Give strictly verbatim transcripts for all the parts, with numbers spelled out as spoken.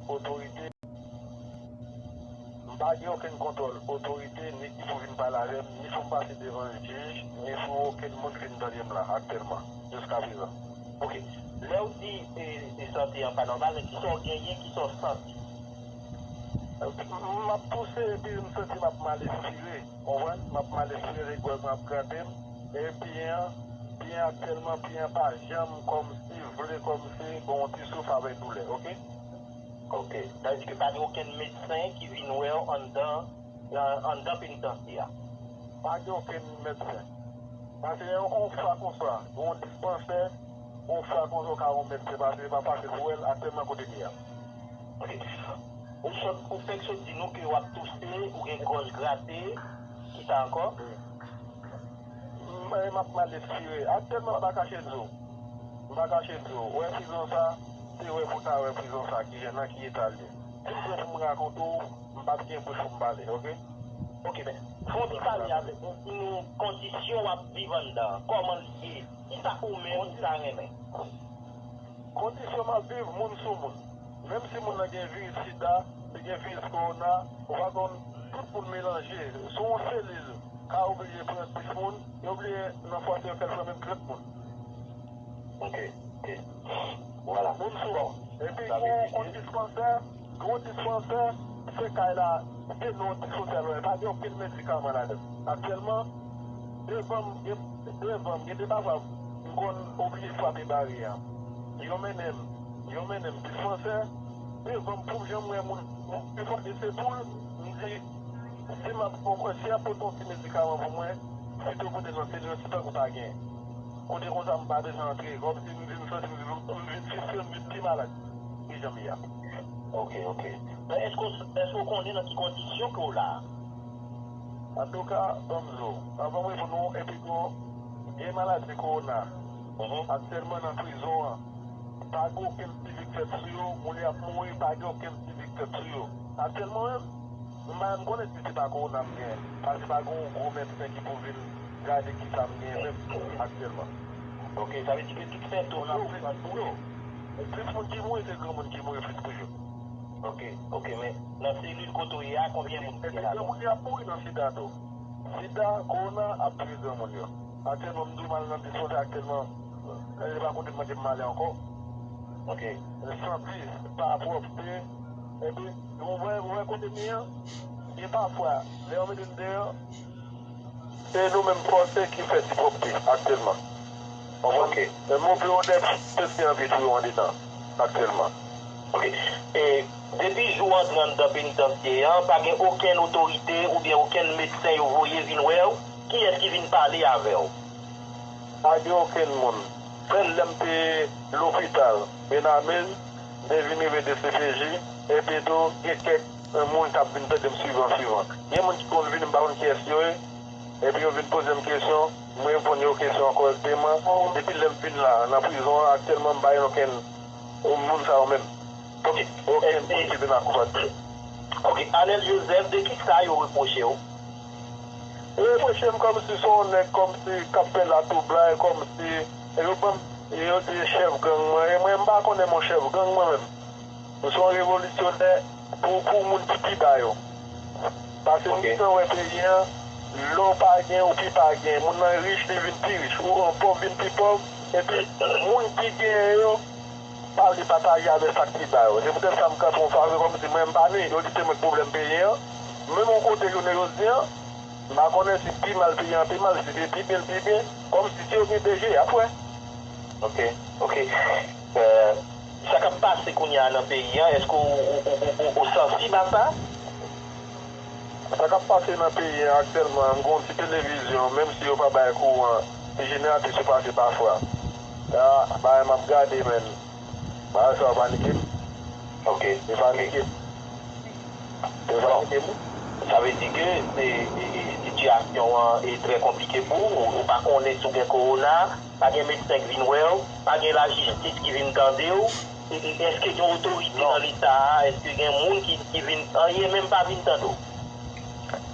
otorite. M pa gen okenn kontwòl otorite, ni ki pou vin pale avè m, ni pou m pase devan jij, ni pou okenn moun vin tande m la, aktyèlman, jiskaprezan. Ok. Lè w di e, e sante an pa nòmal, men kisa w genyen, kisa w santi? M ap touse epi m santi m ap mal espire, konprann? M ap mal espire, lè gòj mwen ap grate m. E pye an, pye an aktyèlman, pye an pa janm kòmsi vle, kòmsi gon ti souf avèk doulè, ok? Ok. Sa vle di ke pa gen okenn medsen ki vin wè w anndan, anndan penitansye a? Pa gen okenn medsen. Paske yon fwa konsa, yon dispansè, yon fwa konsa, w ka wè yon medsen, paske se pa fasil pou wè l aktyèlman kote m ye a. Ok. Ou sot, ou fèk sot di nou ke w ap touse, ou gen gòj grate, kisa ankò? Wi. M, m ap mal espire. Aktyèlman, m pa kache di w. M pa kache di w. Wè prizon sa, se wè pou w ta wè prizon sa, ki jan, nan ki eta l ye. Si m pran pou m rakonte w, m p ap gen bouch pou m pale, ok? Ok, men, fè yon ti pale avèk nou, di nou kondisyon w ap viv anndan an, kòman l ye, kisa ou menm ou ta renmen? Kondisyon m ap viv, moun sou moun. Menm si moun nan gen viris sida, li gen viris kowona, ou pa konn, tout moun melanje. Si yon selil ka oblije pran dis moun, yo oblije nan fwa sa yo fè l pran menm trant moun. Ok, ok. Vwala. Moun sou moun. Epi gon, gon dispansè, gon dispansè, se kay la, se non dispansè, pa gen okenn medikaman ladan l. Aktyèlman, devan m, gen, devan m, gen de pafwa, m konn oblije frape baryè a. Yo mennen m, yo mennen m dispansè, devan m, pou jan m wè moun, moun, pi fò ke se poul, m di, si m ap, si y ap pote yon ti medikaman pou mwen, si te pote nan selil, se tankou pa gen. Kote konsa m pa bezwen antre, kòmsi m vin santi m vin, m vin fiske, m vin pi malad ki jan m ye a. Ok, ok. Men èske w, èske w konnen nan ki kondisyon ke w la a? Antouka, ban m di w, anvan m reponn ou, epi tou, gen maladi kowona. Mhm. Aktyèlman nan prizon an, pa gen okenn sivik fèt sou yo, moun yo ap mouri, pa gen okenn sivik fèt sou yo. Aktyèlman menm, m pa menm konnen si se pa kowona m gen, paske pa gen yon gwo medsen ki pou vin gade kisa m gen menm aktyèlman. Ok, sa vle di ke tout sentòm yo, ou pa sou yo. Plis moun ki mouri, se granmoun ki mouri plis toujou. Ok, ok, men nan selil kote w ye a, konbyen moun ki gen ladan? Epi granmoun yo ap mouri nan sida tou. Sida, kowona ap touye granmoun yo. Aktyèlman, m di w m al nan dispansè aktyèlman, e pa kote m mande m ale ankò. Ok. Santi, pa pwòpte, epi, ou wè, ou wè kote m ye an, gen pafwa, lè yo mete m deyò, se nou menm fòse ki fè ti pwòpte aktyèlman. Konprann? Ok. Men move odè pete anvi tou yo andedan aktyèlman. Ok. E depi jou w antre anndan penitansye an, pa gen okenn otorite oubyen okenn medsen yo voye vin wè w? Kiyès ki vin pale avè w? Pa gen okenn moun. Sèl lè m te lopital Benamil, m te vin rive D C P J, epi tou gen kèk, eh, moun k ap vin tande m swivan, swivan. Gen moun ki konn vini, m pa konn kiyès yo ye, epi yo vin poze m kesyon, m reponn yo kesyon kòrèkteman. Depi lè m vin la, nan prizon an, aktyèlman, m pa gen okenn moun sa yo menm. Ok. Okenn moun ki vin akonpanye. Ok, Arnel Joseph, de kisa yo repwoche w? Yo repwoche m kòmsi se yon nèg kòmsi k ap fè latwoublay, kòmsi yo ban m, yo di chèf gang mwen ye. Mwen, m pa konnen m yon chèf gang mwen menm. M se yon revolisyonè pou, pou moun ki pi ba yo. Paske m gentan wè peyi an, lè w pa gen, ou pi pa gen. Moun nan rich, li vin pi rich. Ou an pòv, vin pi pòv. Epi, moun ki genyen yo, pa vle pataje avèk sa k pi ba yo. Se poutèt sa m kanpe yon fwa vre kòmsi mwen m pa nwi. Yo di se mwen k pwoblèm peyi an. Menm yon kote jounen jodi an, m pa konnen si pi mal peyi an pi mal, si se pi byen l pi byen. Kòmsi si yo gen de je, y ap wè. Ok, ok. Euh, sa k ap pase kounye a nan peyi an, èske w, w, w, w, w, w sansib a sa? Sa k ap pase nan peyi an aktyèlman, m gen yon ti televizyon, menm si yo pa bay kouran, ti jeneratè sou pase pafwa. A, bagay m ap gade, men. Bagay sa yo panike m. Ok. Yo panike m. Yo panike m. Sa vle di ke se, e, e, sitiyasyon an e trè konplike pou ou. Ou pa konnen si w gen kowona, pa gen medsen k vin wè w, pa gen lajistis ki vin tande w. E, e, èske gen otorite nan Leta a? Èske gen moun ki, ki vin, anyen menm pa vin tande w?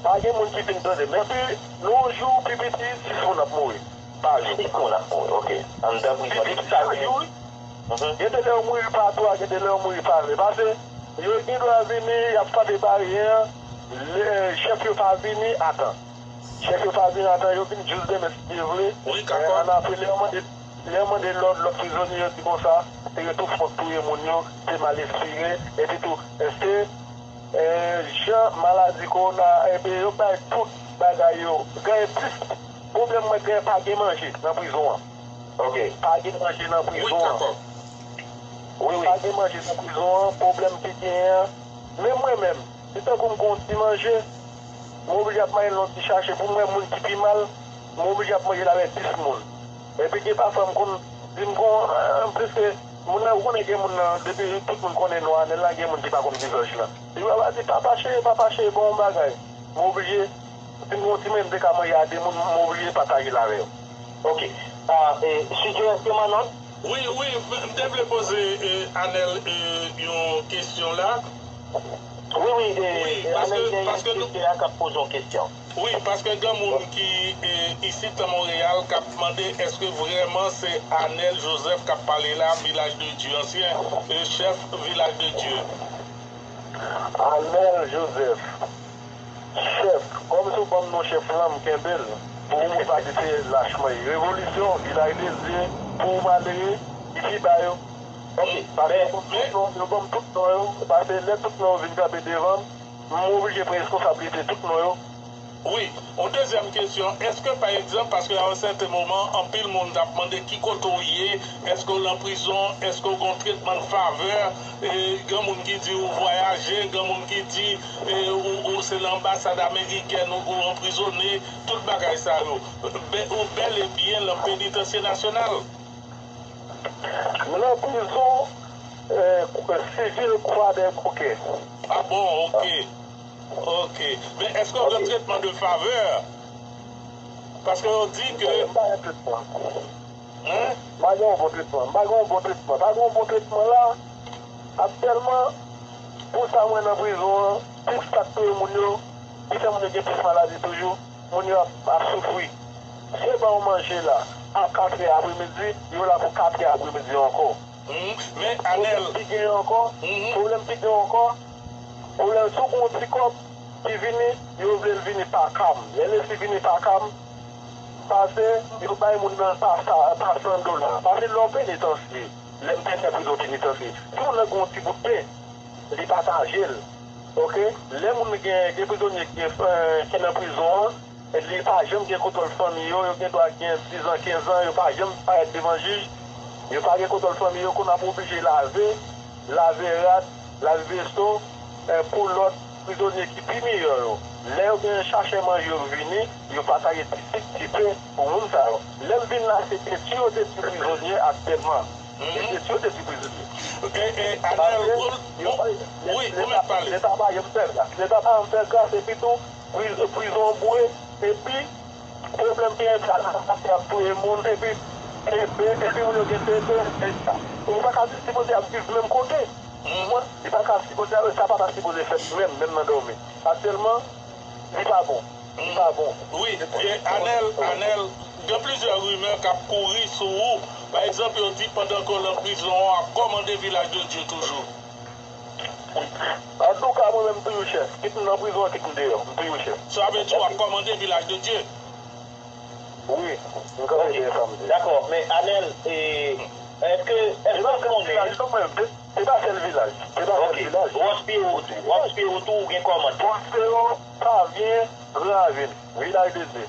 Pa gen moun ki vin tande m. Epi, nan yon jou, pi piti, sis moun ap mouri pa jou. Sis moun ap mouri, ok. Anndan prizon. Pi piti, chak jou, wi. Mhm. Gen de lè yo mouri pa twa, gen de lè yo mouri pa ven. Pase, Yo gen dwa vini, y ap frape baryè, lè chèf yo pa vini, atan. Chèf yo pa vini, atan, yo vin jis demen, si Dye vle. Wi, kapab. Ann apre, lè yo mande, lè yo mande lòd, lòt prizonye yo di konsa, se yo tou fòk touye moun yo, se mal espire, epi tou, se, e, jan maladi kowona, epi yo bay tout bagay yo, genyen plis, pwoblèm mwen genyen pa gen manje nan prizon an. Ok. Pa gen manje nan prizon an. Wi, wi. Pa gen manje nan prizon an, pwoblèm ki genyen an. Men mwen menm, si tankou m gen yon ti manje, m oblije ap mande yon ti chache pou m wè moun ki pi mal, m oblije ap manje l avèk dis moun. Epi gen pafwa m konn di m kon, eh, piske moun nan, ou konnen gen moun nan, depi tout moun konnen non Anèl la, gen moun ki pa konn vizaj lan. Li va di, "Papa cheri, papa cheri, bon bagay." M oblije, si m gen yon ti manje m te ka manje a de moun, m oblije pataje l avè yo. Ok. Ah, e, sijè pèmanan? Wi, wi, m te vle poze, e, Anèl, e, yon kesyon la. Wi, wi, e, wi, e, paske, Anèl gen yon sijè a k ap poze yon kesyon. Wi, paske gen moun ki, e, isit nan Monreyal k ap mande èske vrèman se Anèl Joseph k ap pale la, Vilaj de Dye ansyen, e, chèf Vilaj de Dye. Anèl Joseph. Chèf, kòm si w ban m non chèf lan, m kenbe l. Pou moun pa di se lach mwen ye. Revolisyon, Vilaj de Dye, pou malere, ki pi ba yo. Ok, paske yo ban m tout non, yo ban m tout non yo. Paske lè tout non yo vin kanpe devan m, m oblije pran responsablite tout non yo. Wi, yon dezyèm kesyon, èske pa egzanp, paske a yon sèten moman, anpil moun t ap mande ki kote w ye, èske w nan prizon, èske w gen yon tretman de favè, e, gen moun ki di ou vwayaje, gen moun ki di, e, ou, ou se nan anbasad amerikèn ou, ou anprizone, tout bagay sa yo. Be-, ou bèl e byen nan penitansye nasyonal. M nan prizon, e, sivil Kwadèboukè. Ah bon, ok. Ok. Men èske w gen tretman de favè? Paske yo di ke... M pa gen tretman. Hein? M pa gen yon bon tretman. M pa gen yon bon tretman. Pa gen yon bon tretman la. Aktyèlman, pou sa mwen nan prizon an, plis sa k touye moun yo, ki fè moun yo gen plis maladi toujou, moun yo ap, ap soufri. Si yo ba w manje la, a katrè apremidi, yo la pou katrè apremidi ankò. Mhm. Men, Anèl. Pwoblèm ki genyen ankò, mhm, pwoblèm ki genyen ankò, pwoblèm si w gen yon ti kòb ki vini, yo vle l vini pa kam. Lè l resi vini pa kam, pase, yo bay moun nan pa sa, pa san dola. Pase lè w penitansye, lè m te fè prizon penitansye, si moun nan gen yon ti bout pen, li pataje l. Ok? Lè moun gen, gen prizonye ki, eh, ki nan prizon an, li pa janm gen kontwòl fanmi yo, yo gen dwa gen diz an, kenz an, yo pa janm parèt devan jij, yo pa gen kontwòl fanmi yo, kounye a pou oblije lave, lave rad, lave veso, eh, pou lòt prizonye ki pi miyò yo. Lè yo gen chache manje yo vini, yo pataje ti sik, ti pen pou moun sa yo. Lè m vin la, se detwi yo detwi prizonye aktyèlman. Se detwi yo detwi prizonye. E, e, Anèl, paske yo pa, wi, leta, ou mèt pale. Leta pa janm fè gras. Leta pa janm fè gras, epi tou, pri-, prizon an boure, epi pwoblèm ki genyen la, se ap touye moun, epi, epi, epi moun yo gen tete, e sa. Ou pa ka sipoze ap viv menm kote. Ou konprann? Li pa ka sipoze, sa pa ta sipoze fèt menm, menm nan dòmi. Aktyèlman, li pa bon. Li pa bon. Wi, e, Anèl, Anèl, gen plizyè rimè k ap kouri sou ou. Pa egzanp, yo di pandan ke w nan prizon an, w ap kòmande Vilaj de Dye toujou. Antouka, mwen menm, m toujou chèf. Kit m nan prizon an, kit m deyò, m toujou chèf. Sa vle di w ap kòmande Vilaj de Dye? Wi, m kanpe dèyè sa m di. Dakò, men Anèl, e, èske, èske w konnen? Se pa sèl vilaj, se pa sèl vilaj. Se pa sèl vilaj. Wòch Piwo tou, Wòch Piwo tou, ou gen kòmandman. Wòch Piwo, Savyen, Gran Ravin, Vilaj de Dye.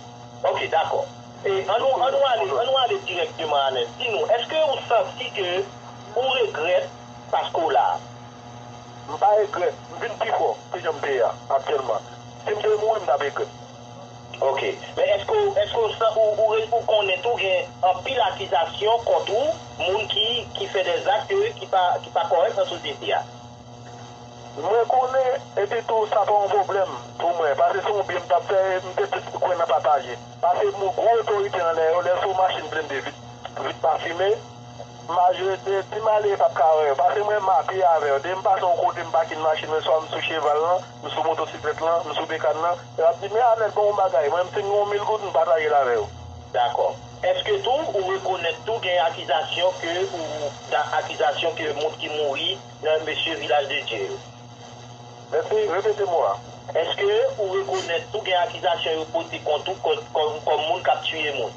Ok, dakò. E, an nou, an nou ale, an nou ale dirèkteman, Anèl. Di nou, èske ou santi ke ou regrèt paske w la a? M pa regrèt. M vin pi fò ke jan m te ye a aktyèlman. Si m te mouri, m t ap regrèt. Ok. Men èske, èske w san-, ou, ou, ou konnen tou gen anpil akizasyon kont ou, moun ki, ki fè dè zak ki pa, ki pa kòrèk nan sosyete a? Mwen konnen, epi tou, sa pa yon pwoblèm pou mwen, paske se yon byen m t ap fè, e m te plis kwè nan pataje. Paske moun gwo otorite anlè yo, lè se yon machin blende vit, vit pa fimen, majorite ti malere p ap ka wè yo. Paske mwen m a pye avè yo. Depi m pase yon kote, m pake machin mwen, swa m sou cheval lan, m sou motosiklèt lan, m sou bekàn lan, yo ap di, "Men Anèl, bon, yon bagay." Mwen, m si m gen yon mil goud, m pataje l avè yo. Dakò. Èske tou, ou rekonèt tou gen akizasyon ke, ou, da-, akizasyon ke moun ki mouri nan mesye Vilaj de Dye yo? Mèsi, repete mo a. Èske ou rekonèt tou gen akizasyon yo pote kont ou kòm, kòm, kòm moun k ap tiye moun?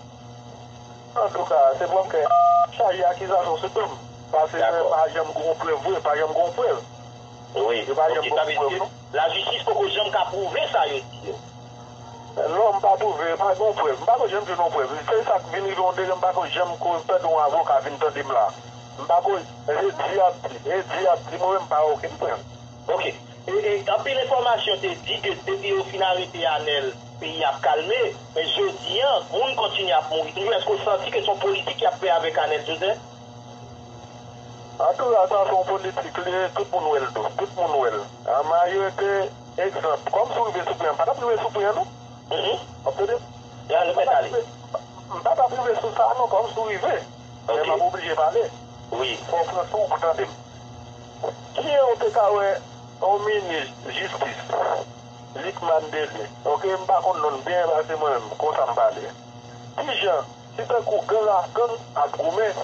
Antouka, se pwòp kè chaje akizasyon sou do m. Paske pa janm gon prèv vre, pa janm gon prèv. Wi. Yo pa janm gon prèv non. Lajistis poko janm ka pwouve sa yo di yo. Non, m pa twouve, pa gen yon prèv. M pako janm jwenn yon prèv. Se sa k vin rive yon degre, m pako janm ko tande yon avoka vin tande m la. M pako, e di y ap di, e di y ap di, mwen menm m pa okenn prèv. Ok. E, e anpil enfòmasyon te di ke depi yo fin arete Anèl, peyi ap kalme, men jodi an, moun kontinye ap mouri toujou. Èske w santi ke se yon politik y ap fè avèk Anèl Joseph? Antouka, sa se yon politik li ye, tout moun wè l tou. Tout moun wè l. An majorite, egzanp, kòm si w rive sou pwen an, m pa t ap rive sou pwen an non. W ap tande? Ya, repèt ale. M pa t ap rive sou sa non, kòm si w rive. Men m ap oblije pale. Wi. Fò w pran sou w pou tande m. Kijan w te ka wè yon minis jistis, Luc Mandeli, ok, m pa konn non l byen pase mwen menm, konsa m pale. Kijan, si tankou gang ak gang ap goumen,